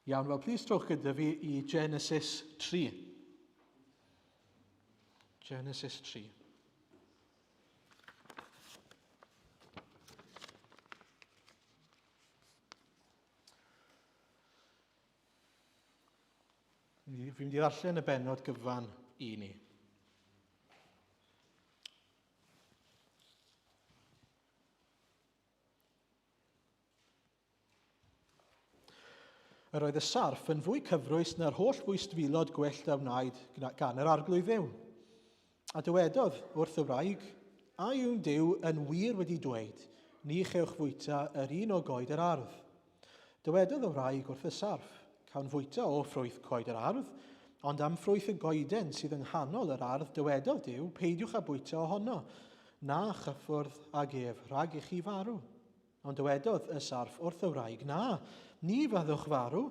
Iawn, wel, plis trowch gyda fi i Genesis 3. Genesis 3. Fi'n mynd i ddarllen y bennod gyfan i ni. Yr oedd y sarff yn fwy cyfrwys na'r holl fwystfilod gwyllt a wnaed gan yr Arglwydd Dduw. A dywedodd wrth y wraig, A yw'n Duw yn wir wedi dweud, Ni chewch fwyta yr un o goed yr ardd? Dywedodd y wraig wrth y sarff, Cawn fwyta o ffrwyth coed yr ardd, ond am ffrwyth y goeden sydd yng nghanol yr ardd dywedodd Duw, Peidiwch â bwyta ohono, na chyffwrdd ag ef, rhag i chi farw. Ond dywedodd y sarff wrth y wraig, Na, ni fyddwch farw,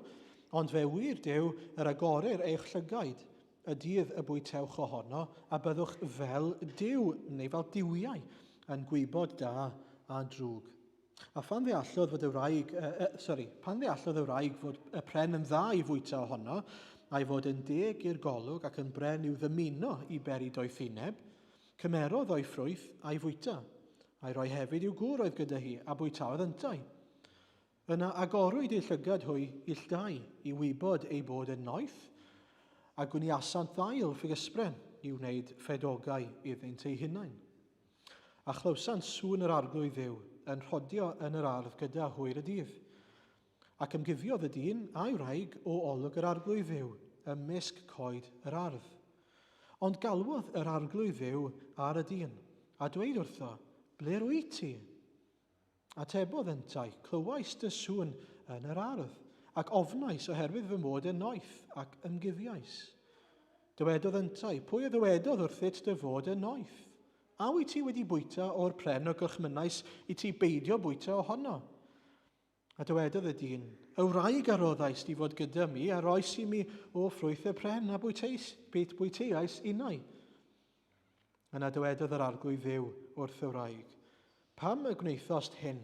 ond fe ŵyr Duw yr agorir eich llygaid y dydd y bwytewch ohono, a byddwch fel Duw, neu fel duwiau, yn gwybod da a drwg. A phan ddeallodd fod y wraig, uh, uh, sorry, pan ddeallodd y wraig fod y pren yn dda i fwyta ohono, a'i fod yn deg i'r golwg ac yn bren i'w ddymuno i beri doethineb, Cymerodd o'i ffrwyth a'i fwyta, a'i roi hefyd i'w gŵr oedd gyda hi, a bwytaodd yntau. Yna agorwyd eu llygad hwy ill dau, i wybod eu bod yn noeth, a gwniasant ddail ffigysbren i wneud ffedogau iddynt eu hunain. A chlywsant sŵn yr Arglwydd Dduw yn rhodio yn yr ardd gyda hwyr y dydd. Ac ymguddiodd y dyn a'i wraig o olwg yr Arglwydd Dduw ymysg coed yr ardd. Ond galwodd yr Arglwydd Dduw ar y dyn, a dweud wrtho, Ble'r wyt ti? Atebodd yntau, Clywais dy sŵn yn yr ardd, ac ofnais oherwydd fy mod yn noeth, ac ymguddiais. Dywedodd yntau, Pwy a ddywedodd wrthyt dy fod yn noeth? A wyt ti wedi bwyta o'r pren y gorchmynnais i ti beidio bwyta ohono? A dywedodd y dyn, Y wraig a roddais di fod gyda mi, a roes i mi o ffrwyth y pren, a bwyteis, bit bwyteais innau. Yna dywedodd yr arglwydd Dduw wrth y wraig, Pam y gwnaethost hyn?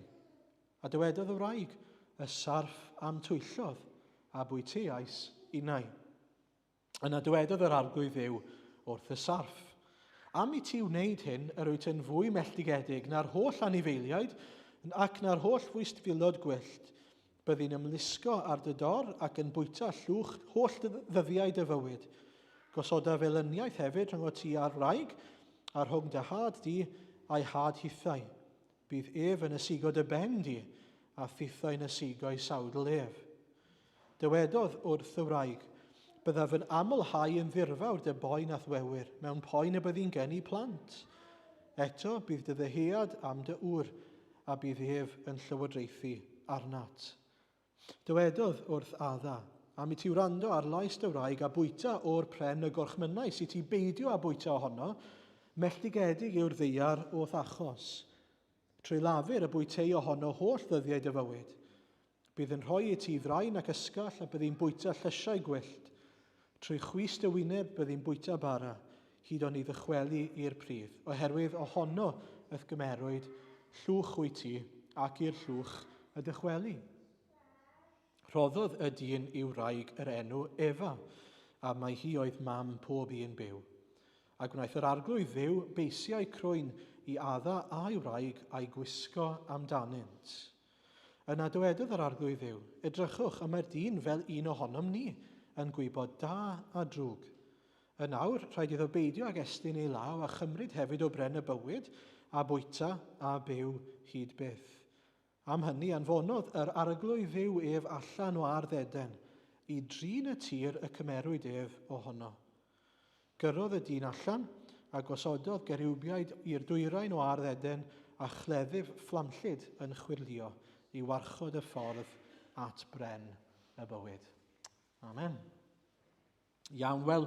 A dywedodd y wraig, Y sarff a'm twyllodd, a bwyteais innau. Yna dywedodd yr Arglwydd Dduw wrth y sarff, Am i ti wneud hyn, yr wyt yn fwy melltigedig na'r holl anifeiliaid ac na'r holl fwystfilod gwyllt. Byddi'n ymlusgo ar dy dor ac yn bwyta llwch holl ddyddiau dy fywyd. Gosoda felyniaeth hefyd rhyngot ti a'r wraig, a rhwng dy had di a'i had hithau. Bydd ef yn ysigo dy ben di, a thithau'n ysigo'i sawdl ef. Dywedodd wrth y wraig, Byddaf yn amlhau yn ddirfawr dy boen a'th wewyr, mewn poen y byddi'n geni plant. Eto, bydd dy ddyhead am dy ŵr, a bydd ef yn llywodraethu arnat. Dywedodd wrth Adda, Am i ti wrando ar lais dy wraig a bwyta o'r pren y gorchmynnais i ti beidio â bwyta ohono, melltigedig yw'r ddaear o'th achos. Trwy lafur y bwytei ohono holl ddyddiau dy fywyd. Bydd yn rhoi i ti ddrain ac ysgall a byddi'n bwyta llysiau gwyllt. Trwy chwys dy wyneb byddi'n bwyta bara, hyd oni ddychweli i'r pridd, oherwydd ohono y'th gymerwyd, llwch wyt ti, ac i'r llwch y dychweli. Rhoddodd y dyn i'w wraig yr enw Efa, a mai hi oedd mam pob un byw. A gwnaeth yr Arglwydd Dduw beisiau crwyn i Adda a'i wraig a'i gwisgo amdanynt. Yna dywedodd yr Arglwydd Dduw, Edrychwch, y mae'r dyn fel un ohonom ni, yn gwybod da a drwg. Yn awr, rhaid iddo beidio ag estyn ei law a chymryd hefyd o bren y bywyd, a bwyta a byw hyd byth. Am hynny, anfonodd yr Arglwydd Dduw ef allan o ardd Eden, i drin y tir y cymerwyd ef ohono. Gyrrodd y dyn allan, a gosododd geriwbiaid i'r dwyrain o Ardd Eden a chleddyf fflamllyd yn chwyrlïo i warchod y ffordd at bren y bywyd. Amen. Iawn, wel,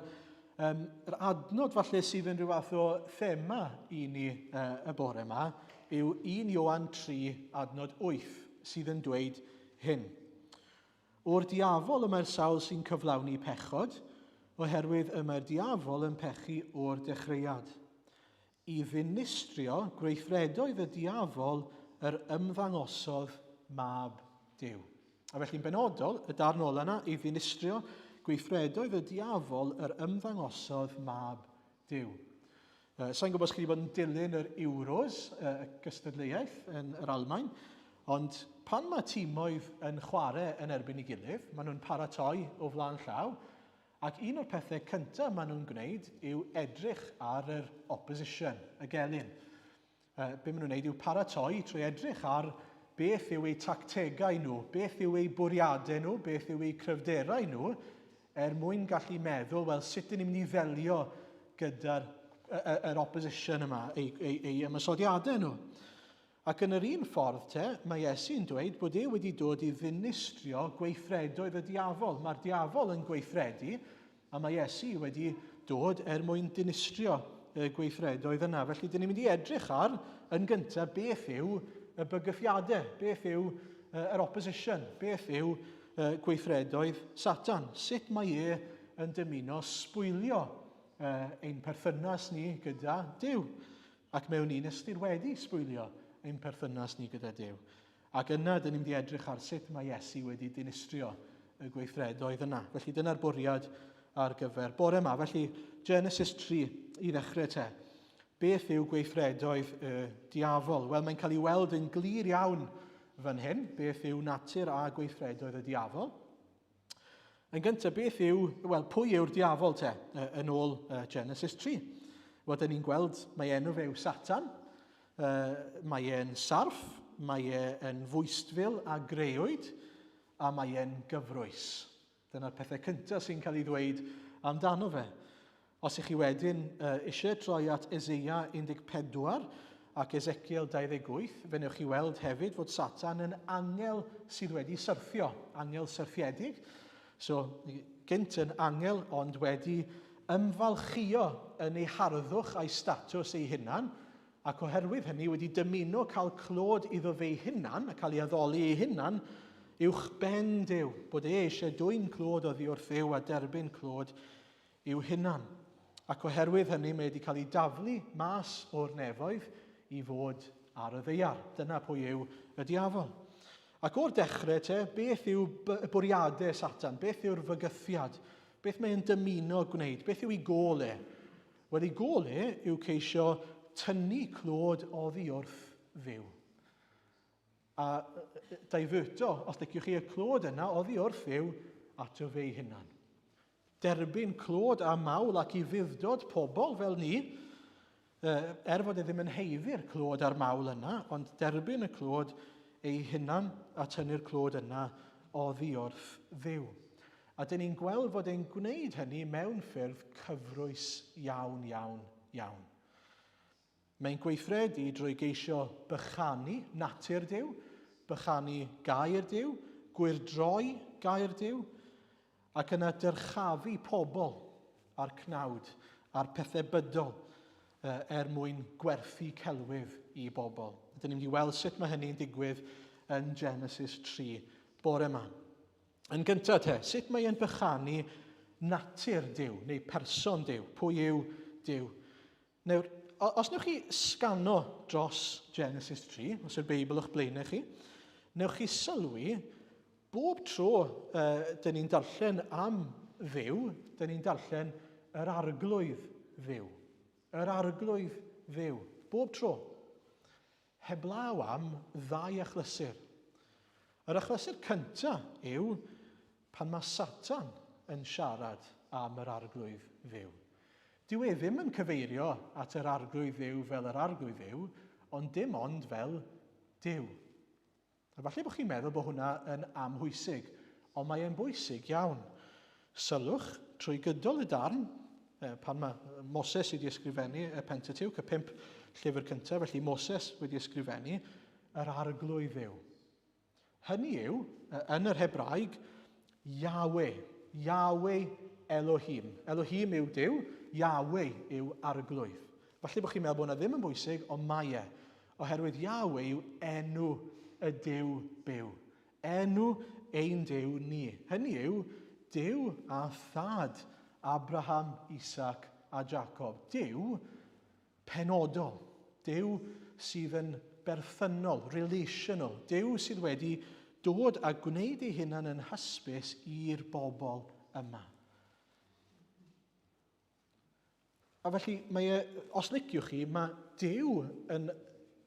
um, yr adnod falle sydd yn rhyw fath o thema i ni uh, y bore yma yw 1 Ioan 3 adnod 8 sydd yn dweud hyn. O'r diafol y mae'r sawl sy'n cyflawni pechod, oherwydd y mae'r diafol yn pechu o'r dechreuad. I ddinistrio gweithredoedd y diafol yr ymddangosodd Mab Duw. A felly'n benodol, y darn ola yna, i ddinistrio gweithredoedd y diafol yr ymddangosodd mab Duw. Sa'n gwybod os chi wedi bod yn dilyn yr Euros, y gystadleuaeth yn yr Almaen, ond pan mae timoedd yn chwarae yn erbyn ei gilydd, maen nhw'n paratoi o flaen llaw, ac un o'r pethau cyntaf maen nhw'n gwneud yw edrych ar yr opposition, y gelyn. Be maen nhw'n gwneud yw paratoi trwy edrych ar beth yw eu tactegau nhw, beth yw eu bwriadau nhw, beth yw eu cryfderau nhw, er mwyn gallu meddwl, wel, sut dyn ni'n mynd i ddelio gyda'r yr opposition yma, ei, ei, ei ymosodiadau nhw. Ac yn yr un ffordd te, mae Iesu'n dweud bod e wedi dod i ddinistrio gweithredoedd y diafol. Mae'r diafol yn gweithredu, A mae Iesu wedi dod er mwyn dinistrio y gweithredoedd yna. Felly, dyn ni'n mynd i edrych ar, yn gyntaf, beth yw y bygythiadau, beth yw yr opposition, beth yw gweithredoedd Satan, sut mae e yn dymuno sbwylio ein perthynas ni gyda Duw. Ac mewn un ystyr wedi sbwylio ein perthynas ni gyda Duw. Ac yna, dyn ni'n mynd i edrych ar sut mae Iesu wedi dinistrio y gweithredoedd yna. Felly dyna'r bwriad ar gyfer bore yma. Felly Genesis 3 i ddechrau te. Beth yw gweithredoedd y diafol? Wel, mae'n cael ei weld yn glir iawn fan hyn, beth yw natur a gweithredoedd y diafol. Yn gyntaf, beth yw, wel, pwy yw'r diafol te, yn ôl Genesis 3? Wel, dyn ni'n gweld mae enw fe yw Satan, mae e'n sarff, mae e'n fwystfil a greuwyd, a mae e'n gyfrwys. Dyna'r pethau cyntaf sy'n cael ei ddweud amdano fe. Os ych chi wedyn eisiau troi at Eseia 14 ac Ezekiel 28, fe wnewch chi weld hefyd fod Satan yn angel sydd wedi syrthio, angel syrthiedig. So, gynt yn angel, ond wedi ymfalchïo yn ei harddwch a'i statws ei hunan, ac oherwydd hynny wedi dymuno cael clod iddo fe'i hunan a cael ei addoli ei hunan uwch ben Duw, bod e eisiau dwyn clod oddi wrth Dduw a derbyn clod i'w hunan, ac oherwydd hynny mae wedi cael ei daflu mas o'r nefoedd i fod ar y ddaear. Dyna pwy yw y diafol. Ac o'r dechrau te, beth yw bwriadau Satan? Beth yw'r fygythiad? Beth mae'n dymuno gwneud? Beth yw ei gôl e? Wel, ei gôl e yw ceisio tynnu clod oddi wrth Dduw. A diverto, os liciwch chi, y clod yna oddi wrth Dduw ato fe ei hunan. Derbyn clod a mawl ac ufudd-dod pobl fel ni, er fod e ddim yn haeddu'r clod a'r mawl yna, ond derbyn y clod ei hunan a tynnu'r clod yna oddi wrth Dduw. A dyn ni'n gweld fod e'n gwneud hynny mewn ffyrdd cyfrwys iawn, iawn, iawn. Mae'n gweithredu drwy geisio bychanu natur Duw, bychanu gair Duw, gwyrdroi gair Duw, ac yna dyrchafu pobl a'r cnawd a'r pethau bydol er mwyn gwerthu celwydd i bobl. Dyn ni'n mynd i weld sut mae hynny'n digwydd yn Genesis 3 bore yma. Yn gyntaf te, sut mae e'n bychanu natur Duw, neu person Duw? Pwy yw Duw? Nawr, os newch chi sgano dros Genesis 3, os yw'r Beibl o'ch blaenau chi, newch chi sylwi bob tro uh, dyn ni'n darllen am Dduw, dyn ni'n darllen yr arglwydd Dduw. Yr arglwydd Dduw. Bob tro. Heblaw am ddau achlysur. Yr achlysur cyntaf yw pan mae Satan yn siarad am yr Arglwydd Dduw. Dyw e ddim yn cyfeirio at yr Arglwydd Dduw fel yr Arglwydd Dduw, ond dim ond fel Duw. A falle bod chi'n meddwl bod hwnna yn amhwysig, ond mae e'n bwysig iawn. Sylwch, trwy gydol y darn, pan mae Moses wedi ysgrifennu y Pentateuch, y pump llyfr cyntaf, felly Moses wedi ysgrifennu yr Arglwydd Dduw. Hynny yw, yn yr Hebraeg, Yahweh, Yahweh Elohim. Elohim yw Duw, Yahweh yw Arglwydd. Falle bod chi'n meddwl bod hwnna ddim yn bwysig, ond mae e. Oherwydd Yahweh yw enw y Duw byw. Enw ein Duw ni. Hynny yw, Duw a thad Abraham, Isaac a Jacob. Duw penodol. Duw sydd yn berthynol, relational. Duw sydd wedi dod a gwneud ei hunan yn hysbys i'r bobl yma. A felly, mae e, os liciwch chi, mae Duw yn,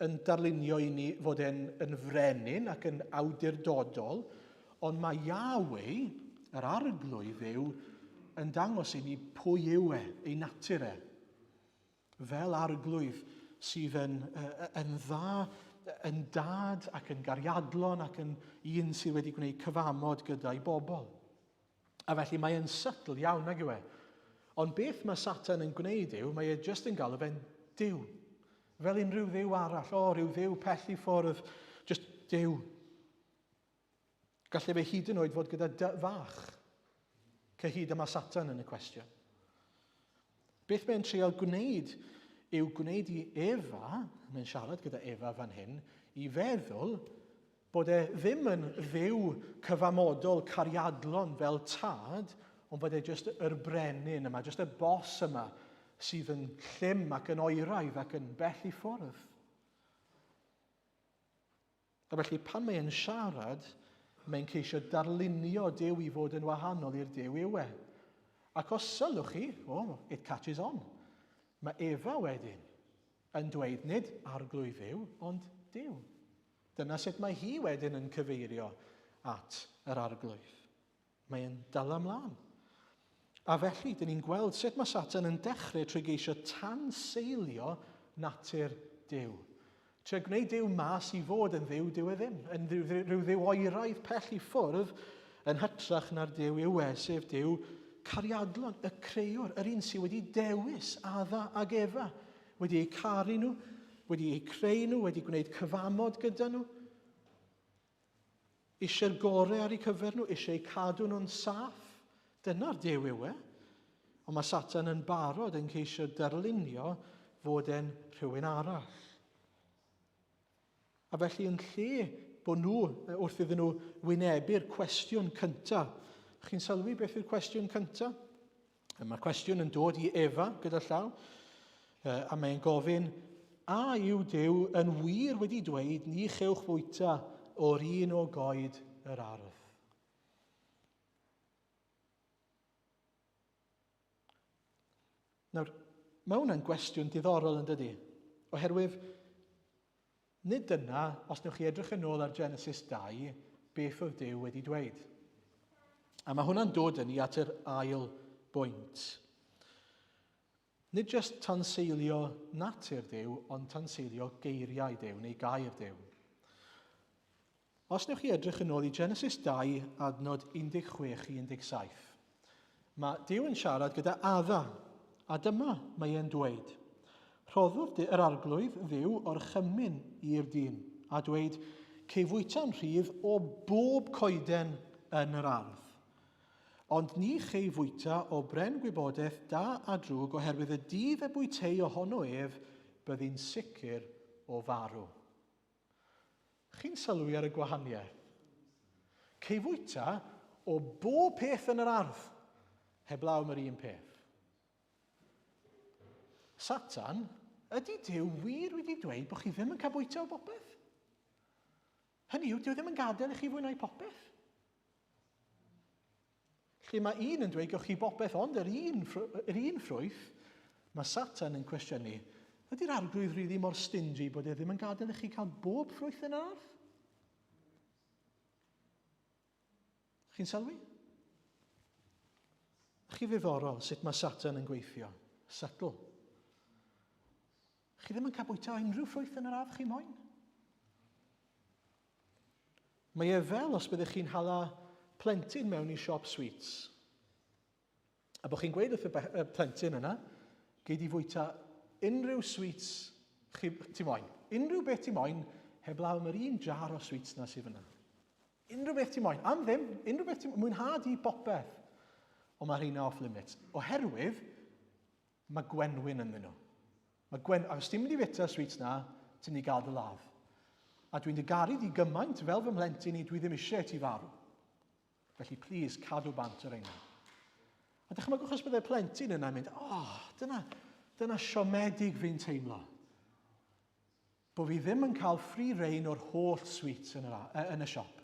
yn darlunio i ni fod e'n yn frenin ac yn awdurdodol, ond mae Yahweh, yr arglwydd Dduw, yn dangos i ni pwy yw e, ei natur e. Fel arglwydd sydd yn, yn dda, yn dad ac yn gariadlon ac yn un sydd wedi gwneud cyfamod gyda'i bobl. A felly mae e'n subtle iawn, nag yw e? Ond beth mae Satan yn gwneud yw, mae e jyst yn galw fe'n Duw. Fel unrhyw dduw arall. O, rhyw dduw pell i ffwrdd. Just Duw. Gallai fe hyd yn oed fod gyda dy fach. Cyhyd yma Satan yn y cwestiwn. Beth mae'n treial gwneud yw gwneud i Efa, mae'n siarad gyda Efa fan hyn, i feddwl bod e ddim yn dduw cyfamodol cariadlon fel tad, ond bod e jyst yr brenin yma, jyst y bos yma sydd yn llym ac yn oeraidd ac yn bell i ffwrdd. A felly pan mae e'n siarad, mae'n ceisio darlunio Duw i fod yn wahanol i'r Duw yw e. Ac os sylwch chi, oh, it catches on. Mae Efa wedyn yn dweud nid arglwydd Dduw, ond Duw. Dyna sut mae hi wedyn yn cyfeirio at yr arglwydd. Mae e'n dala mlaen. A felly, dyn ni'n gweld sut mae Satan yn dechrau trwy geisio tanseilio natur Duw. Trio gwneud Duw mas i fod yn dduw, dyw e ddim. Yn rhyw dduw oeraidd pell i ffwrdd yn hytrach na'r Duw yw e, sef Duw cariadlon, y creuwr, yr un sydd wedi dewis Adda ag Efa, wedi eu caru nhw, wedi eu creu nhw, wedi gwneud cyfamod gyda nhw. Eisiau'r gorau ar eu cyfer nhw, eisiau eu cadw nhw'n saff. Dyna'r Duw yw e. Ond mae Satan yn barod yn ceisio darlunio fod e'n rhywun arall. A felly yn lle bod nhw, wrth iddyn nhw wynebu'r cwestiwn cyntaf, chi'n sylwi beth yw'r cwestiwn cyntaf? Mae'r cwestiwn yn dod i Efa gyda llaw, a mae'n gofyn, a yw Duw yn wir wedi dweud ni chewch fwyta o'r un o goed yr ardd? Nawr, mae hwnna'n gwestiwn diddorol yn dydy, oherwydd Nid dyna, os newch chi edrych yn ôl ar Genesis 2, beth oedd Duw wedi dweud. A mae hwnna'n dod â ni at yr ail bwynt. Nid jyst tanseilio natur Duw, ond tanseilio geiriau Duw neu gair Duw. Os newch chi edrych yn ôl i Genesis 2, adnod 16 i 17, mae Duw yn siarad gyda Adda, a dyma mae e'n dweud. Rhoddodd yr arglwydd Dduw orchymyn i'r dyn, a dweud, Cei fwyta'n rhydd o bob coeden yn yr ardd. Ond ni chei fwyta o bren gwybodaeth da a drwg oherwydd y dydd y bwytei ohono ef, byddi'n sicr o farw. Chi'n sylwi ar y gwahaniaeth? Cei fwyta o bob peth yn yr ardd, heblaw am yr un peth. Satan, ydy Duw wir wedi dweud bod chi ddim yn cael bwyta o bopeth? Hynny yw, Duw ddim yn gadael i chi fwynhau popeth. Lle mae un yn dweud gewch chi bopeth ond yr un, yr un ffrwyth, mae Satan yn cwestiynu, ydy'r arglwydd rili mor stingy bod e ddim yn gadael i chi cael bob ffrwyth yn yr ardd? Chi'n sylwi? Chi ddiddorol sut mae Satan yn gweithio. Subtle. Chi ddim yn cael bwyta unrhyw ffrwyth yn yr ardd chi moyn. Mae e fel os byddech chi'n hala plentyn mewn i siop sweets. A bod chi'n gweud wrth y plentyn yna, gei di fwyta unrhyw sweets chi, ti moyn. Unrhyw beth ti moyn, heblaw am yr un jar o sweets na sydd fyna. Unrhyw beth ti moyn, am ddim, unrhyw beth ti moyn, mwynha di bopeth. Ond mae rheina off limits. Oherwydd, Mae gwenwyn ynddyn nhw. Mae gwen... A os ti'n mynd i fita sweets na, ti'n mynd i gael dy ladd. A dwi'n dy garu di gymaint fel fy mhlentyn i, dwi ddim eisiau ti farw. Felly, please, cadw bant o'r reina. A dychmygwch os byddai plentyn yna'n mynd, oh, dyna, dyna siomedig fi'n teimlo. Bo fi ddim yn cael free rein o'r holl sweets yn, yr, yn y siop.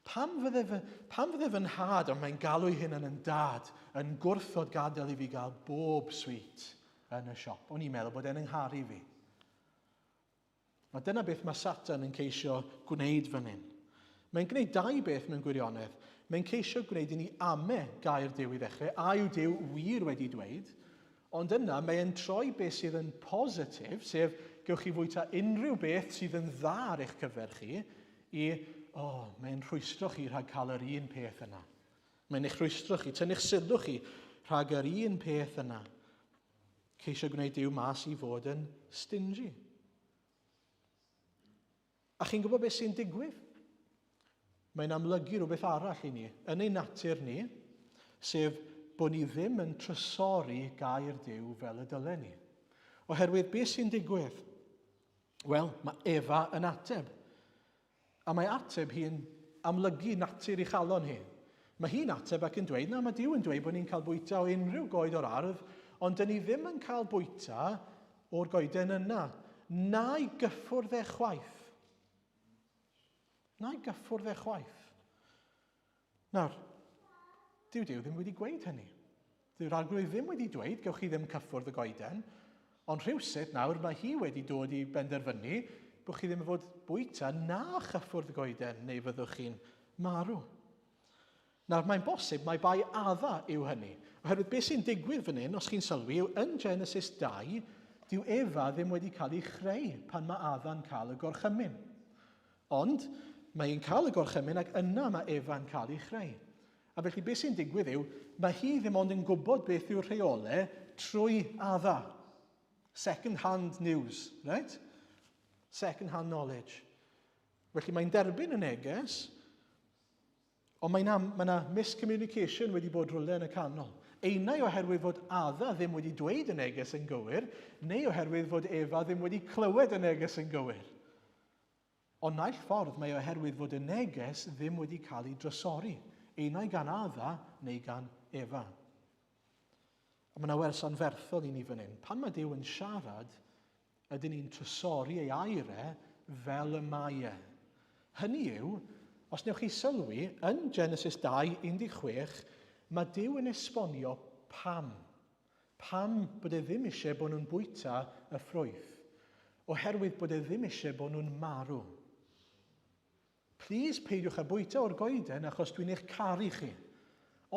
Pam fydde fy, pam fydde fy nhad, ond mae'n galw ei hunan yn dad, yn gwrthod gadael i fi gael bob sweet yn y siop? O'n i'n meddwl bod e'n yngharu fi. A dyna beth mae Satan yn ceisio gwneud fan hyn. Mae'n gwneud dau beth mewn gwirionedd. Mae'n ceisio gwneud i ni ame gair Duw i ddechrau, a yw Duw wir wedi dweud, ond yna mae'n troi beth sydd yn positif, sef gewch chi fwyta unrhyw beth sydd yn dda ar eich cyfer chi, i, o, oh, mae'n rhwystro chi rhag cael yr un peth yna. Mae'n eich rhwystro chi, tynnu'ch sylw chi rhag yr un peth yna. Ceisio gwneud Duw mas i fod yn stingy. A chi'n gwybod beth sy'n digwydd? Mae'n amlygu rhywbeth arall i ni, yn ei natur ni, sef bod ni ddim yn trysori gair Duw fel y dylen ni. Oherwydd beth sy'n digwydd? Wel, mae Efa yn ateb. A mae ateb hi'n amlygu natur ei chalon hi. Mae hi'n ateb ac yn dweud, na, mae Duw yn dweud bod ni'n cael bwyta o unrhyw goed o'r ardd, ond dyn ni ddim yn cael bwyta o'r goeden yna. Na i gyffwrdd e chwaith. Na i gyffwrdd e chwaith. Nawr, dyw Duw ddim wedi gweud hynny. Dyw'r arglwydd ddim wedi dweud, gewch chi ddim cyffwrdd y goeden, ond rhywsut nawr mae hi wedi dod i benderfynu bod chi ddim yn fod bwyta na chyffwrdd y goeden neu fyddwch chi'n marw. Nawr, mae'n bosib mai bai Adda yw hynny, oherwydd beth sy'n digwydd fan hyn, os chi'n sylwi, yw yn Genesis 2, dyw Efa ddim wedi cael ei chreu pan mae Adda'n cael y gorchymyn. Ond mae hi'n cael y gorchymyn ac yna mae Efa'n cael ei chreu. A felly beth sy'n digwydd yw, mae hi ddim ond yn gwybod beth yw'r rheolau trwy Adda. Second hand news, right? Second hand knowledge. Felly mae'n derbyn y neges, ond mae'n am, mae yna miscommunication wedi bod rhywle yn y canol. Einau oherwydd fod Adda ddim wedi dweud y neges yn gywir, neu oherwydd fod Efa ddim wedi clywed y neges yn gywir. Ond naill ffordd mae oherwydd fod y neges ddim wedi cael ei drysori, unai gan Adda neu gan Efa. A mae yna wers anferthol i ni fan hyn. Pan mae Duw yn siarad, ydyn ni'n trysori ei air e fel y mae e. Hynny yw, os newch chi sylwi, yn Genesis 2, 16, mae Duw yn esbonio pam. Pam bod e ddim eisiau bod nhw'n bwyta y ffrwyth? Oherwydd bod e ddim eisiau bod nhw'n marw. Plîs peidiwch â bwyta o'r goeden achos dwi'n eich caru chi.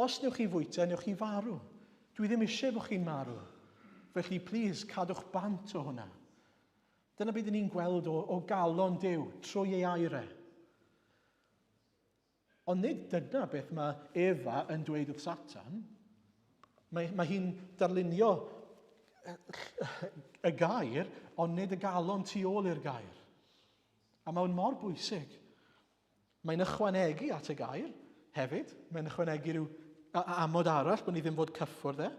Os newch chi fwyta, newch chi farw. Dwi ddim eisiau bod chi'n marw. Felly plîs cadwch bant o hwnna. Dyna beth ni'n gweld o, o galon Duw trwy ei air e. Ond nid dyna beth mae Efa yn dweud wrth Satan. Mae, mae hi'n darlunio y gair, ond nid y galon tu ôl i'r gair. A mae'n mor bwysig. Mae'n ychwanegu at y gair hefyd. Mae'n ychwanegu rhyw amod arall bod ni ddim fod cyffwrdd e.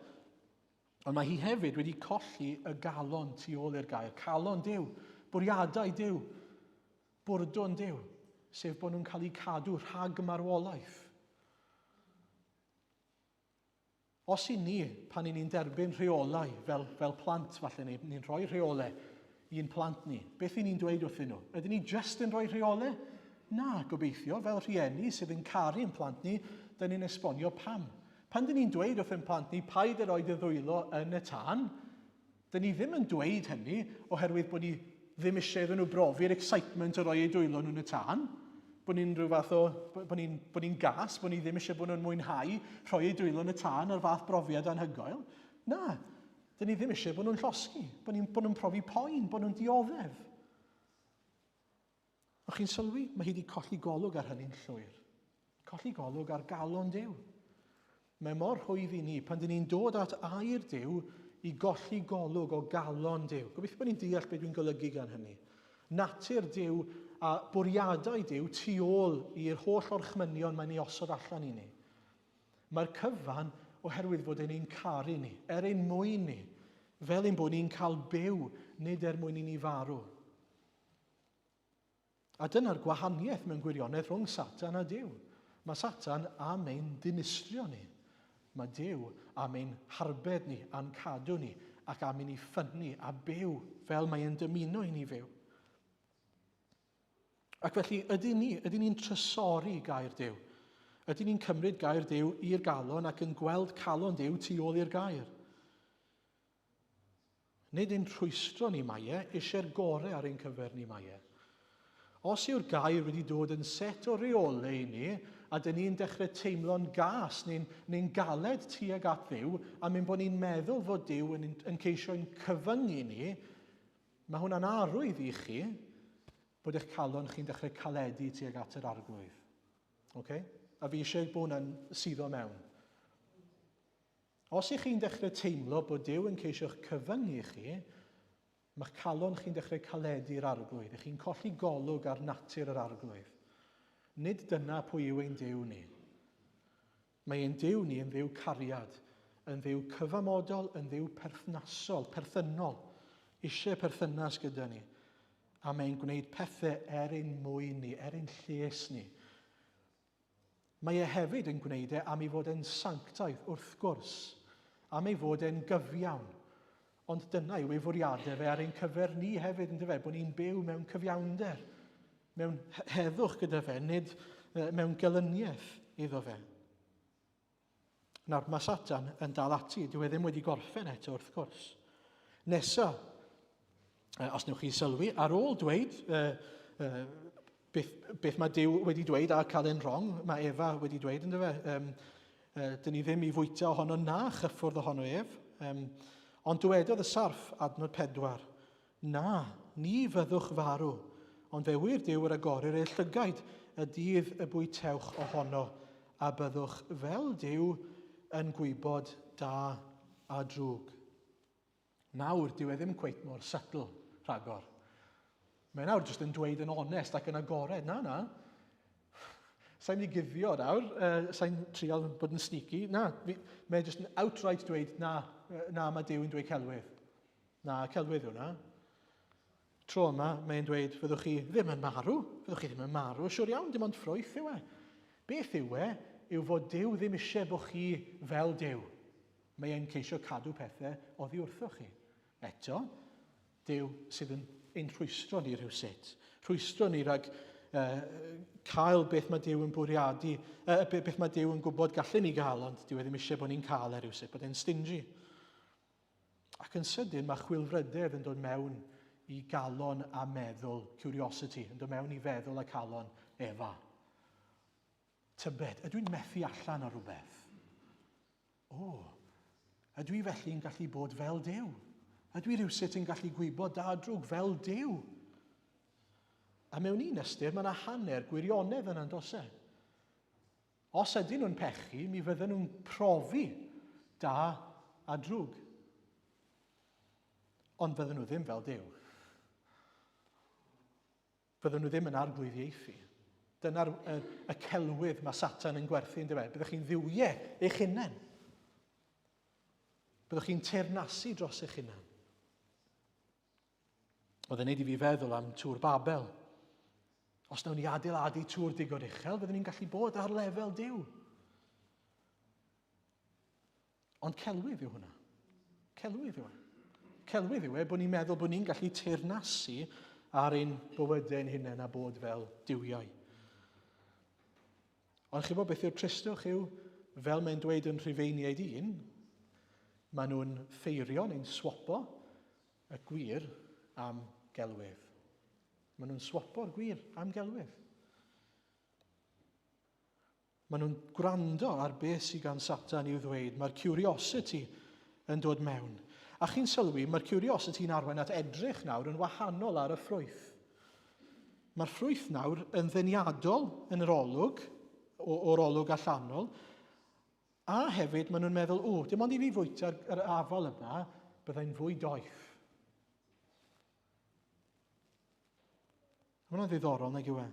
Ond mae hi hefyd wedi colli y galon tu ôl i'r gair. Calon Duw, bwriadau Duw, bwrdwn Duw, sef bod nhw'n cael eu cadw rhag marwolaeth. Os i ni, pan i ni'n derbyn rheolau fel, fel plant, falle ni'n ni rhoi rheolau i'n plant ni, beth i ni'n dweud wrthyn nhw? Ydyn ni jyst yn rhoi rheolau? Na, gobeithio, fel rhieni sydd yn caru'n plant ni, dyn ni'n esbonio pam. Pan dyn ni'n dweud wrth ein plant ni, paid â rhoi dy ddwylo yn y tân, dyn ni ddim yn dweud hynny oherwydd bod ni ddim eisiau iddyn nhw brofi'r excitement o roi eu dwylo nhw'n y tân, bod ni'n rhyw fath o, bod ni'n bod ni gas, bod ni ddim eisiau bod nhw'n mwynhau rhoi eu dwylo yn y tân a'r fath brofiad anhygoel. Na, dyn ni ddim eisiau bod nhw'n llosgi, bod nhw'n bod nhw profi poen, bod nhw'n dioddef. O'ch chi'n sylwi? Mae hi wedi colli golwg ar hynny'n llwyr. Colli golwg ar galon Duw. Mae mor rhwydd i ni pan dyn ni'n dod at air Duw i golli golwg o galon Duw. Gobeithio bod ni'n deall beth dwi'n golygu gan hynny. Natur Duw a bwriadau Duw tu ôl i'r holl orchmynion mae'n ei osod allan i ni. Mae'r cyfan oherwydd fod e'n ein caru ni, er ein mwyn ni, fel ein bod ni'n cael byw, nid er mwyn i ni farw. A dyna'r gwahaniaeth mewn gwirionedd rhwng Satan a Duw. Mae Satan am ein dinistrio ni. Mae Duw am ein harbed ni, a'n cadw ni, ac am i ni ffynnu a byw fel mae e'n dymuno i ni fyw. Ac felly, ydyn ni, ydyn ni'n trysori gair Duw? Ydyn ni'n cymryd gair Duw i'r galon ac yn gweld calon Duw tu ôl i'r gair? Nid ein rhwystro ni mae e, eisiau'r gorau ar ein cyfer ni mae e. Os yw'r gair wedi dod yn set o reolau i ni, a dyn ni'n dechrau teimlo'n gas neu'n neu galed tuag at Dduw, am ein bod ni'n meddwl fod Duw yn, yn ceisio ein cyfyngu ni, mae hwnna'n arwydd i chi bod eich calon chi'n dechrau caledu tuag at yr arglwydd. Okay? A fi eisiau bod hwnna'n suddo mewn. Os ych chi'n dechrau teimlo bod Duw yn ceisio'ch cyfyngu chi, mae'ch calon chi'n dechrau caledu'r arglwydd. Ych chi'n colli golwg ar natur yr arglwydd. Nid dyna pwy yw ein Duw ni. Mae ein Duw ni yn Dduw cariad, yn Dduw cyfamodol, yn Dduw perthnasol, perthynol, eisiau perthynas gyda ni. A mae'n gwneud pethau er ein mwyn ni, er ein lles ni. Mae e hefyd yn gwneud e am ei fod e'n sanctaidd, wrth gwrs, am ei fod e'n gyfiawn. Ond dyna yw ei fwriadau fe ar ein cyfer ni hefyd, yn dyfe, bod ni'n byw mewn cyfiawnder, mewn heddwch gyda fe, nid mewn gelyniaeth iddo fe. Nawr, mae Satan yn dal ati, dyw e ddim wedi gorffen eto, wrth gwrs. Nesa, os newch chi sylwi, ar ôl dweud beth, beth mae Duw wedi dweud a cael e'n wrong, mae Efa wedi dweud, ynddo fe, um, dyn ni ddim i fwyta ohono na chyffwrdd ohono ef. Um, ond dywedodd y sarff, adnod 4, Na, ni fyddwch farw, ond fe ŵyr Duw yr agorir eich llygaid y dydd y bwytewch ohono, a byddwch fel Duw yn gwybod da a drwg. Nawr, dyw e ddim cweit mor subtle rhagor. Mae nawr jyst yn dweud yn onest ac yn agored, na, na, Sa'n mynd i guddio nawr, uh, sa'n trial bod yn sneaky. Na, fi, mae jyst yn outright dweud, na, na, mae Duw yn dweud celwydd. Na, celwydd yw hwnna. Tro yma, mae'n dweud, fyddwch chi ddim yn marw. Fyddwch chi ddim yn marw, siwr iawn, dim ond ffrwyth yw e. Beth yw e, yw fod Duw ddim eisiau bod chi fel Duw. Mae e'n ceisio cadw pethau oddi wrthoch chi. Eto, Duw sydd yn ein rhwystro ni rhywsut. Rhwystro ni rhag uh, cael beth mae Duw yn bwriadu, uh, beth mae Duw yn gwybod gallen ni gael, ond Duw e ddim eisiau bod ni'n cael e rhywsut, bod e'n stingy. Ac yn sydyn mae chwilfrydedd yn dod mewn i galon a meddwl, curiosity, yn dod mewn i feddwl a calon Efa. Tybed, ydw i'n methu allan ar rhywbeth? O, ydw i felly yn gallu bod fel Duw? Ydw i rhywsut yn gallu gwybod da a drwg fel Duw? A mewn un ystyr, mae yna hanner gwirionedd yna'n does e? Os ydyn nhw'n pechu, mi fydden nhw'n profi da a drwg. Ond fydden nhw ddim fel Duw. Fydden nhw ddim yn arglwyddiaethu. Dyna'r y, y celwydd mae Satan yn gwerthu yn dweud. Byddwch chi'n ddiwiau eich hunain. Byddwch chi'n teyrnasu dros eich hunain. Oedd e'n neud i fi feddwl am Tŵr Babel. Os nawn ni adeiladu tŵr digon uchel, fyddwn ni'n gallu bod ar lefel Duw. Ond celwydd yw hwnna. Celwydd yw e. Celwydd yw e bod ni'n meddwl bod ni'n gallu teyrnasu ar ein bywydau ein hunain a bod fel duwiau. Ond chi'n bod beth yw'r tristwch yw, fel mae'n dweud yn Rhufeiniaid 1, maen nhw'n ffeirio neu'n swapo y gwir am gelwydd. Maen nhw'n swapo'r gwir am gelwydd. Maen nhw'n gwrando ar beth sydd gan Satan i'w ddweud. Mae'r curiosity yn dod mewn. A chi'n sylwi, mae'r curiosity yn arwain at edrych nawr yn wahanol ar y ffrwyth. Mae'r ffrwyth nawr yn ddeniadol yn yr olwg, o'r olwg allanol, A hefyd, maen nhw'n meddwl, o, dim ond i fi fwyta'r yr afal yma, byddai'n fwy doeth. Mae hwnna'n ddiddorol, nag yw e?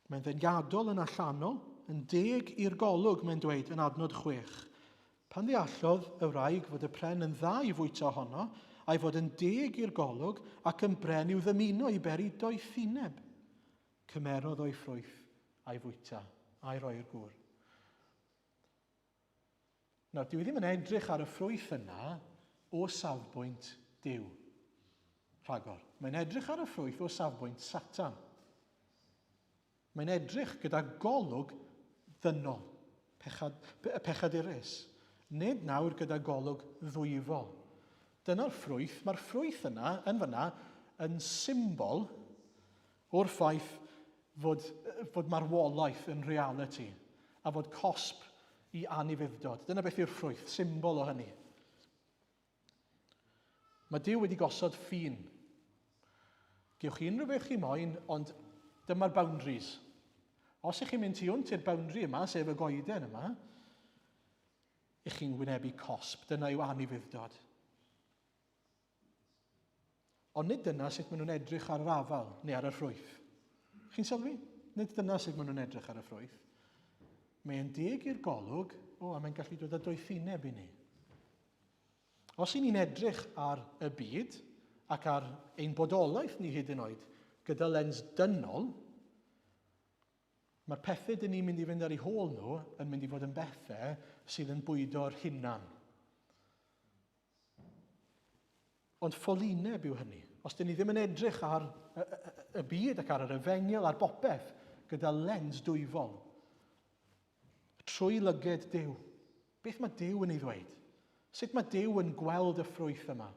Mae'n ddeniadol yn allanol, yn deg i'r golwg, mae'n dweud, yn adnod 6. Pan ddeallodd y wraig fod y pren yn dda i fwyta ohono, a'i fod yn deg i'r golwg ac yn bren i'w ddymuno i beri doethineb, cymerodd o'i ffrwyth a'i fwyta, a'i roi i'r gŵr. Nawr, dyw e ddim yn edrych ar y ffrwyth yna o safbwynt Duw. Rhagor. Mae'n edrych ar y ffrwyth o safbwynt Satan. Mae'n edrych gyda golwg ddynol, pechad, pechadurus. Nid nawr gyda golwg ddwyfol. Dyna'r ffrwyth. Mae'r ffrwyth yna, yn fyna, yn symbol o'r ffaith fod, fod marwolaeth yn realiti a fod cosb i anufudd-dod. Dyna beth yw'r ffrwyth, symbol o hynny. Mae Duw wedi gosod ffin. Gewch chi unrhyw beth chi moyn, ond dyma'r boundaries. Os ych chi'n mynd tu hwnt i'r boundary yma, sef y goeden yma, ych chi'n wynebu cosb. Dyna yw anufudd-dod. Ond nid dyna sut maen nhw'n edrych ar yr afal neu ar y ffrwyth. Chi'n sylwi? Nid dyna sut maen nhw'n edrych ar y ffrwyth. Mae'n deg i'r golwg, o, a mae'n gallu dod â doethineb i ni. Os y'n ni'n edrych ar y byd ac ar ein bodolaeth ni hyd yn oed gyda lens dynol, mae'r pethau dyn ni'n mynd i fynd ar eu hôl nhw yn mynd i fod yn bethau sydd yn bwydo'r hunan. Ond ffolineb yw hynny. Os dyn ni ddim yn edrych ar y, y, y byd ac ar yr efengyl, ar bopeth, gyda lens dwyfol, trwy lyged Duw, beth mae Duw yn ei ddweud? Sut mae Duw yn gweld y ffrwyth yma?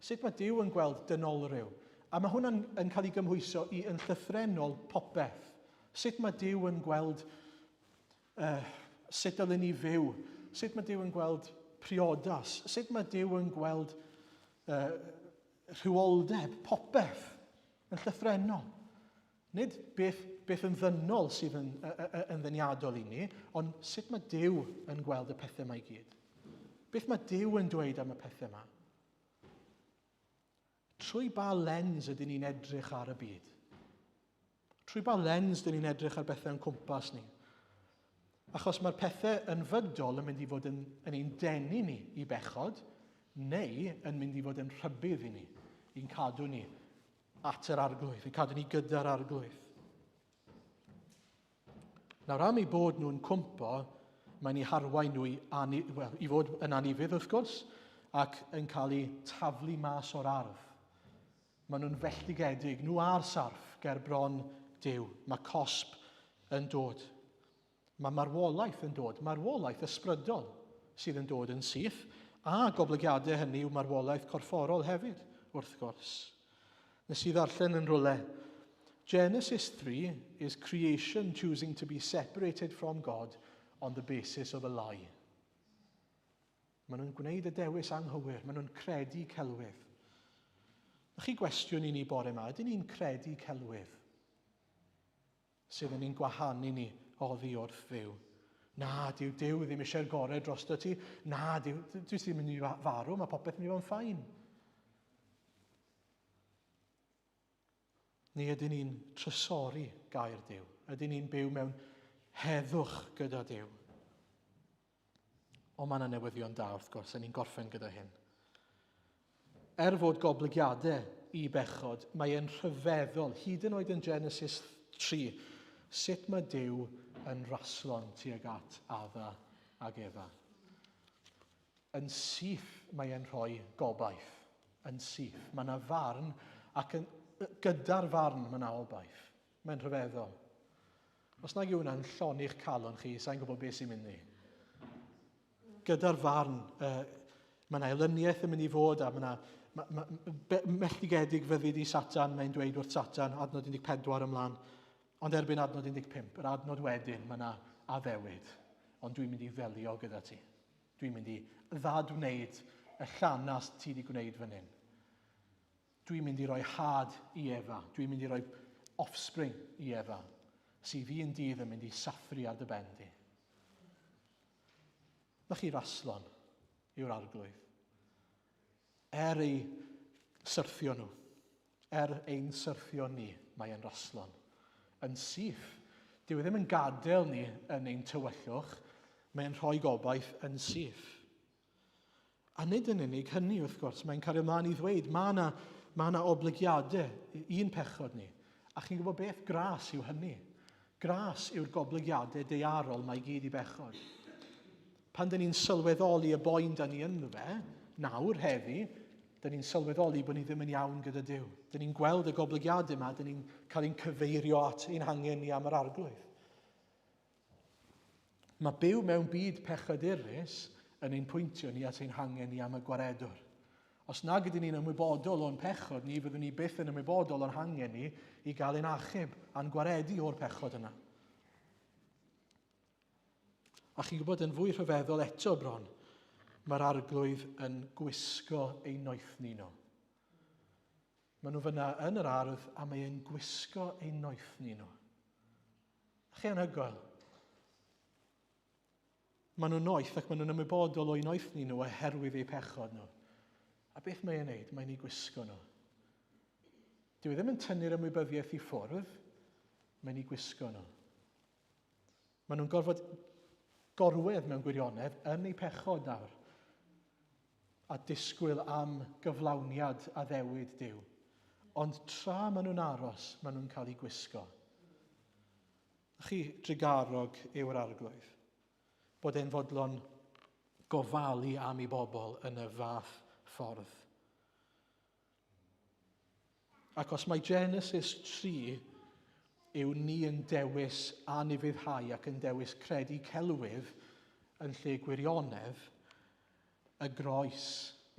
Sut mae Duw yn gweld dynolryw? A mae hwnna'n yn cael ei gymhwyso i yn llythrennol popeth. Sut mae Duw yn gweld sut dylen ni fyw? Sut mae Duw yn gweld priodas? Sut mae Duw yn gweld rhywioldeb, popeth, yn llythrennol? Nid beth, beth yn ddynol sydd yn, yn ddeniadol i ni, ond sut mae Duw yn gweld y pethau yma i gyd? Beth mae Duw yn dweud am y pethau yma? Trwy ba lens ydyn ni'n edrych ar y byd? Trwy ba lens dyn ni'n edrych ar bethau o'n cwmpas ni? Achos mae'r pethau yn fydol yn mynd i fod yn, yn ein denu ni i bechod, neu yn mynd i fod yn rhybudd i ni, i'n cadw ni at yr arglwydd, i'n cadw ni gyda'r arglwydd. Nawr am eu bod nhw'n cwmpo, mae'n eu harwain nhw i, ani, well, i fod yn anufudd wrth gwrs, ac yn cael eu taflu mas o'r ardd. Maen nhw'n felltigedig, nhw a'r sarff ger bron Duw. Mae cosb yn dod. Mae marwolaeth yn dod, marwolaeth ysbrydol sydd yn dod yn syth, a goblygiadau hynny yw marwolaeth corfforol hefyd, wrth gwrs. Nes i ddarllen yn rhywle, Genesis 3 is creation choosing to be separated from God on the basis of a lie. Maen nhw'n gwneud y dewis anghywir, maen nhw'n credu celwydd. Na chi gwestiwn i ni bore yma, ydyn ni'n credu celwydd? Sydd yn ein gwahanu ni oddi wrth Dduw. Na, dyw Duw ddim eisiau'r gorau drosto ti. Na, dyw, dwi ddim yn mynd i farw, mae popeth yn mynd i fod yn ffain. Neu ydyn ni'n trysori gair Duw? Ydyn ni'n byw mewn heddwch gyda Duw? Ond mae yna newyddion da wrth gwrs, a ni'n gorffen gyda hyn. Er fod goblygiadau i bechod, mae e'n rhyfeddol, hyd yn oed yn Genesis 3, sut mae Duw yn raslon tuag at Adda ag Efa. Yn syth mae e'n rhoi gobaith. Yn syth. Mae yna farn, ac yn, gyda'r farn mae yna obaith. Mae'n rhyfeddol. Os nag yw hwnna'n llonni'ch calon chi, sa'n gwybod beth sy'n mynd i. Gyda'r farn, uh, mae yna elyniaeth yn mynd i fod, a mae yna ma, ma, melltigedig fyddi di Satan, mae'n dweud wrth Satan, adnod 14 ymlaen. Ond erbyn adnod 15, yr adnod wedyn, mae yna addewid. Ond dwi'n mynd i ddelio gyda ti. Dwi'n mynd i ddadwneud y llanast ti wedi gwneud fan hyn. Dwi'n mynd i roi had i Efa. Dwi'n mynd i roi offspring i Efa, sydd un dydd yn mynd i sathru ar dy ben di. Na chi raslon yw'r arglwydd. Er ei syrthio nhw, er ein syrthio ni, mae e'n raslon. Yn syth, dyw e ddim yn gadael ni yn ein tywyllwch, mae'n rhoi gobaith yn syth. A nid yn unig hynny, wrth gwrs, mae'n cario ymlaen i ddweud, mae yna, mae yna oblygiadau i'n pechod ni. A chi'n gwybod beth? Gras yw hynny. Gras yw'r goblygiadau deiarol mae gyd i bechod. Pan dyn ni'n sylweddoli y boen da ni ynddo fe, nawr, heddi, Dyn ni'n sylweddoli bod ni ddim yn iawn gyda Duw. Dyn ni'n gweld y goblygiadau yma, dyn ni'n cael ein cyfeirio at ein hangen ni am yr arglwydd. Mae byw mewn byd pechadurus yn ein pwyntio ni at ein hangen ni am y gwaredwr. Os nag ydyn ni'n ymwybodol o'n pechod ni, fyddwn ni byth yn ymwybodol o'n hangen ni i gael ein achub a'n gwaredu o'r pechod yna. A chi'n gwybod, yn fwy rhyfeddol eto bron, mae'r arglwydd yn gwisgo ei noethni nhw. Maen nhw fyna yn yr ardd a mae e'n gwisgo ei noethni nhw. Chi anhygoel. Maen nhw'n noeth ac maen nhw'n ymwybodol o'i noethni nhw oherwydd eu pechod nhw. A beth mae e'n neud? Mae'n ei gwisgo nhw. Dyw e ddim yn tynnu'r ymwybyddiaeth i ffwrdd, mae'n ei gwisgo nhw. Maen nhw'n gorfod gorwedd mewn gwirionedd yn eu pechod nawr a disgwyl am gyflawniad addewid Duw. Ond tra maen nhw'n aros, maen nhw'n cael eu gwisgo. Chi drugarog yw'r arglwydd, bod e'n fodlon gofalu am ei bobl yn y fath ffordd. Ac os mae Genesis 3 yw ni yn dewis anufuddhau ac yn dewis credu celwydd yn lle gwirionedd, y groes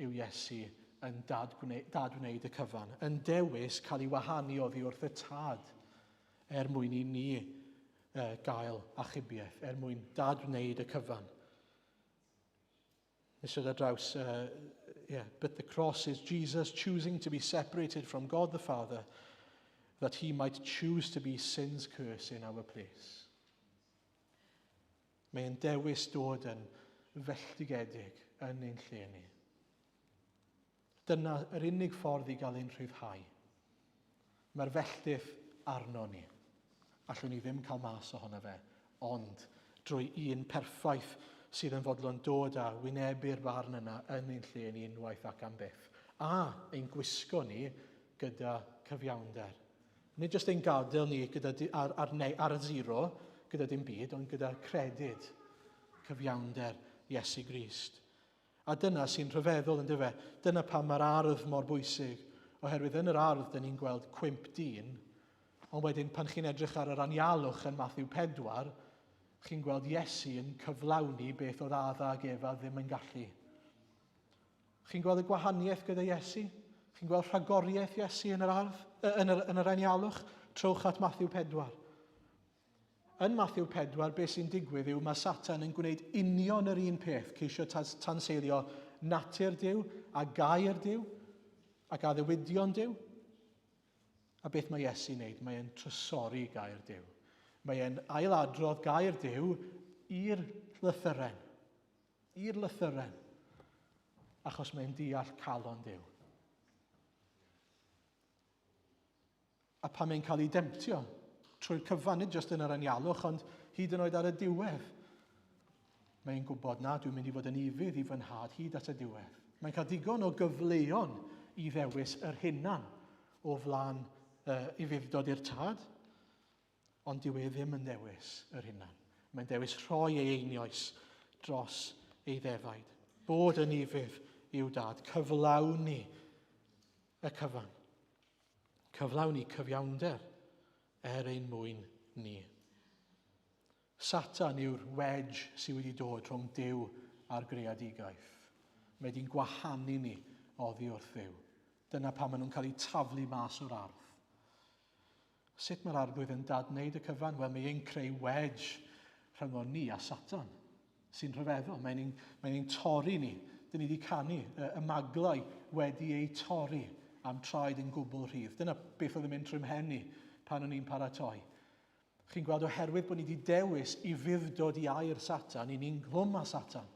yw Iesu yn dadwneud y cyfan, yn dewis cael ei wahanu oddi wrth y tad er mwyn i ni gael achubiaeth, er mwyn dadwneud y cyfan. Nes i ar draws, yeah, but the cross is Jesus choosing to be separated from God the Father that he might choose to be sin's curse in our place. Mae'n dewis dod yn felltigedig yn ein lle ni. Dyna yr unig ffordd i gael ein rhyddhau. Mae'r felltith arno ni. Allwn ni ddim cael mas ohono fe, ond drwy un perffaith sydd yn fodlon dod a wynebu'r farn yna yn ein lle ni unwaith ac am byth. A ein gwisgo ni gyda cyfiawnder. Nid jyst ein gadael ni gyda, ar, ar, ar y zero, gyda dim byd, ond gyda credyd cyfiawnder Iesu Grist. A dyna sy'n rhyfeddol, yn dyfe? Dyna pam mae'r ardd mor bwysig, oherwydd yn yr ardd dyn ni'n gweld cwymp dyn, ond wedyn pan chi'n edrych ar yr anialwch yn Matthew 4, chi'n gweld Iesu yn cyflawni beth oedd Adda ac Efa ddim yn gallu. Chi'n gweld y gwahaniaeth gyda Iesu? Chi'n gweld rhagoriaeth Iesu yn yr ardd, yn yr, yn yr anialwch? Trowch at Matthew 4. Yn Mathew 4, beth sy'n digwydd yw mae Satan yn gwneud union yr un peth, ceisio tanseilio natur Duw a gair Duw ac addewidion Duw. A beth mae Iesu'n wneud? Mae e'n trysori gair Duw. Mae e'n ailadrodd gair Duw i'r lythyren. I'r lythyren. Achos mae'n deall calon Duw. A pan mae'n cael ei demtio, trwy'r cyfan, nid jyst yn yr anialwch, ond hyd yn oed ar y diwedd, mae'n gwybod na, dwi'n mynd i fod yn ufudd i fy nhad hyd at y diwedd. Mae'n cael digon o gyfleon i ddewis yr hunan o flaen uh, ufudd-dod i'r tad, ond dyw e ddim yn dewis yr hunan. Mae'n dewis rhoi ei einioes dros ei ddefaid. Bod yn ufudd i'w dad, cyflawni y cyfan. Cyflawni cyfiawnder er ein mwyn ni. Satan yw'r wedge sydd wedi dod rhwng Duw a'r greadigaeth. Mae wedi'n gwahanu ni oddi wrth Dduw. Dyna pam maen nhw'n cael eu taflu mas o'r ardd. Sut mae'r arglwydd yn dadwneud y cyfan? Wel, mae e'n creu wedge rhyngon ni a Satan. Sy'n rhyfeddol. Mae'n ein, mae ein torri ni. Dyn ni wedi canu y, y maglau wedi eu torri am traed yn gwbl rhydd. Dyna beth oedd yn mynd trwy mhen i pan o'n i'n paratoi. Chi'n gweld oherwydd bod ni wedi dewis i fudd-dod i air Satan, i ni'n nghlwm â Satan.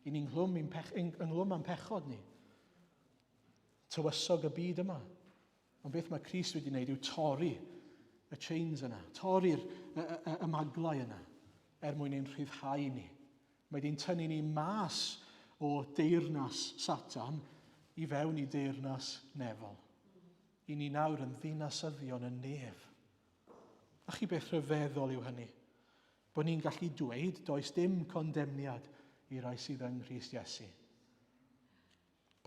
I ni'n nghlwm, pech, ynghlwm â'n pechod ni. Tywysog y byd yma. Ond beth mae Crist wedi wneud yw torri y chains yna, torri'r y, y, y maglau yna, er mwyn ein rhyddhau ni. Mae wedi'n tynnu ni mas o deyrnas Satan i fewn i deyrnas nefol. I ni nawr yn ddinasyddion y nef. A chi beth rhyfeddol yw hynny? Bod ni'n gallu dweud does dim condemniad i rai sydd yng Nghrist Iesu.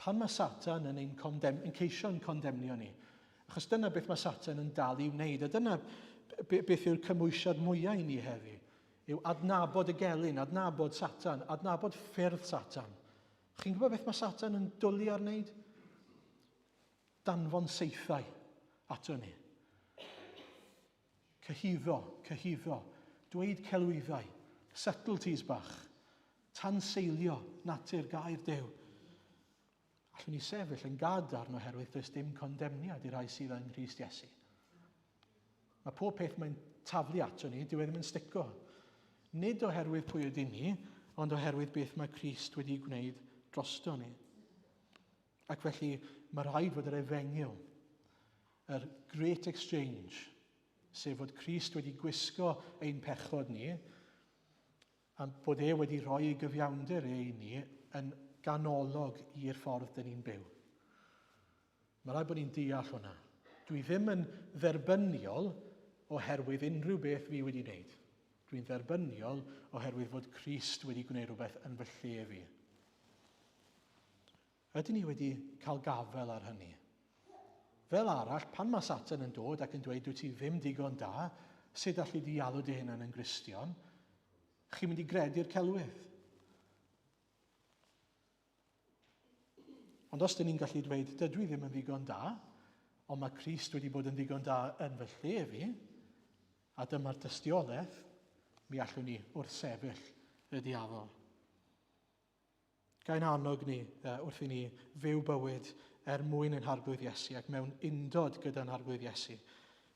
Pan mae Satan yn, ein condem, yn ceisio'n condemnio ni, achos dyna beth mae Satan yn dal i wneud, a dyna beth yw'r cymwysiad mwyaf i ni heddi, yw adnabod y gelyn, adnabod Satan, adnabod ffyrdd Satan. Chi'n gwybod beth mae Satan yn dwlu ar wneud? Danfon saethau ato ni. Cyhuddo, cyhuddo, dweud celwyddau, subtleties bach, tanseilio natur gair Duw. Allwn ni sefyll yn gadarn oherwydd does dim condemniad i'r rhai sydd yng Nghrist Iesu. Mae pob peth mae'n taflu ato ni, dyw e ddim yn stico. Nid oherwydd pwy ydyn ni, ond oherwydd beth mae Crist wedi gwneud drosto ni. Ac felly mae rhaid fod yr efengyl, yr Great Exchange, sef fod Crist wedi gwisgo ein pechod ni, a bod e wedi rhoi ei gyfiawnder e i ni yn ganolog i'r ffordd dyn ni'n byw. Mae rhaid bod ni'n deall hwnna. Dwi ddim yn dderbyniol oherwydd unrhyw beth fi wedi wneud. Dwi'n dderbyniol oherwydd fod Crist wedi gwneud rhywbeth yn fy lle fi. Ydyn ni wedi cael gafael ar hynny? Fel arall, pan mae Satan yn dod ac yn dweud dwyt ti ddim digon da, sut allu di alw dy hunan yn Gristion? Chi'n mynd i gredu'r celwydd. Ond os dyn ni'n gallu dweud, dydw i ddim yn ddigon da, ond mae Crist wedi bod yn ddigon da yn fy lle fi, a dyma'r dystiolaeth, mi allwn ni wrthsefyll y diafol. Gael annog ni wrth i ni fyw bywyd er mwyn ein Harglwydd Iesu ac mewn undod gyda'n Harglwydd Iesu,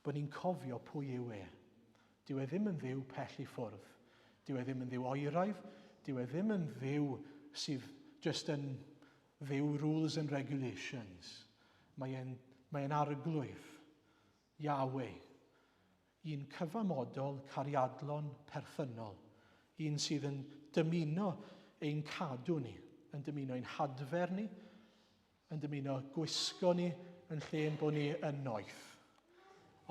bod ni'n cofio pwy yw e. Dyw e ddim yn Dduw pell i ffwrdd. Dyw e ddim yn Dduw oeraidd. Dyw e ddim yn Dduw sydd just yn Dduw rules and regulations. Mae e'n mae e'n arglwydd, Yahweh, Un cyfamodol, cariadlon, perthynol. Un sydd yn dymuno ein cadw ni, yn dymuno ein hadfer ni, yn dymuno gwisgo ni yn lle'n bod ni yn noeth.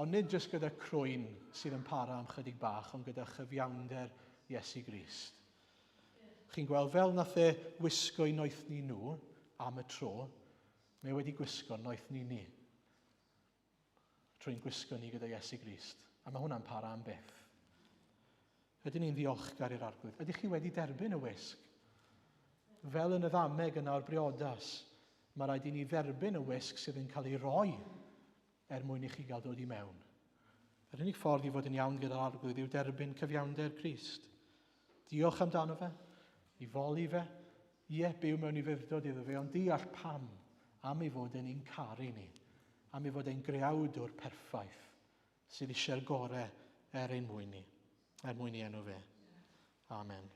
Ond nid jyst gyda crwyn sydd yn para am chydig bach, ond gyda chyfiawnder Iesu Grist. Chi'n gweld fel nath e wisgo i noethni nhw am y tro, mae wedi gwisgo noethni ni. Trwy'n gwisgo ni gyda Iesu Grist. A mae hwnna'n para am byth. Ydyn ni'n ddiolchgar i'r Arglwydd? Ydych chi wedi derbyn y wisg? Fel yn y ddameg yna o'r briodas, mae rhaid i ni dderbyn y wisg sydd yn cael ei roi er mwyn i chi gael dod i mewn. Yr unig ffordd i fod yn iawn gyda'r Arglwydd yw derbyn cyfiawnder Crist. Diolch amdano fe, i foli fe, ie, byw mewn ufudd-dod iddo fe, ond deall pam, am ei fod e'n ein caru ni, am ei fod e'n greawdwr perffaith, sydd eisiau'r gorau er ein mwyn ni, er mwyn i enw fe. Amen.